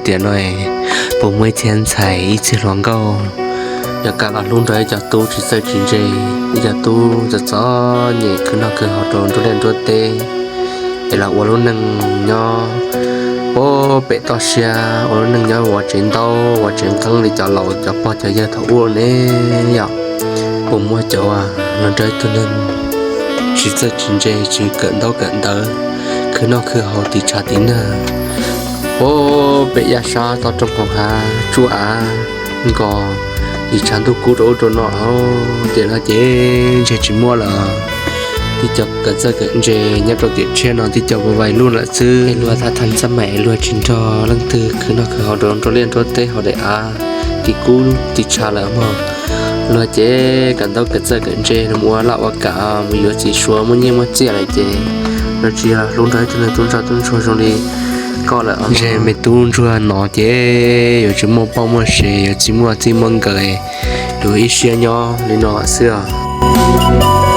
Tiam no puas muaj ib txhia ntxhais ib txhia hluas nkauj yuav kam los hlub nrog ib co tub tsis txawj tsis ntse, ib co tub txom txom nyem khwv noj khwv haus rau nruab liaj nruab teb, es los ua lub neej nyob ua pem toj siab, ua lub neej nyob ua tsev ntaub ua tsev nqeeb li cov laus cov pog cov yawg thaum ub ne yom. Puas muaj cov los nrog ib tug neeg tsis txawj tsis ntse, tsis kawm ntaub kawm ntawv, khwv noj khwv haus tiv tshav tiv nag, ua pem yaj sab toj roob hauv hav tsuab av nkos tiv tshav ntuj kub rau ub rau no, tiam no ces ntshe tsis muaj lawm. Tib co kawm txawj kawm ntse nyob rau tiam tshiab no tib co puas vais lub lawm xwb. Luag tab thaj txaj maim luag tsis nrog leej twg khwv noj khwv haus rau nruab liaj nruab teb hauv daim av tiv kub tiv tshav lawm mog. Luag ces kawm ntaub kawm txawj kawm ntse los mus ua laj ua kam mus yuav txiv suav muaj nyiaj muaj txiaj lawm ces luag tsis yog hlub nrog ib tug neeg tub ntsoj tub ntsuag zoo li koj lawm. Ntshe me tub ntsuag no ces yuav tsis muaj poj muaj sev, yuav tsis muaj txij muaj nkawm, yuav ib siab nyob li no xwb os.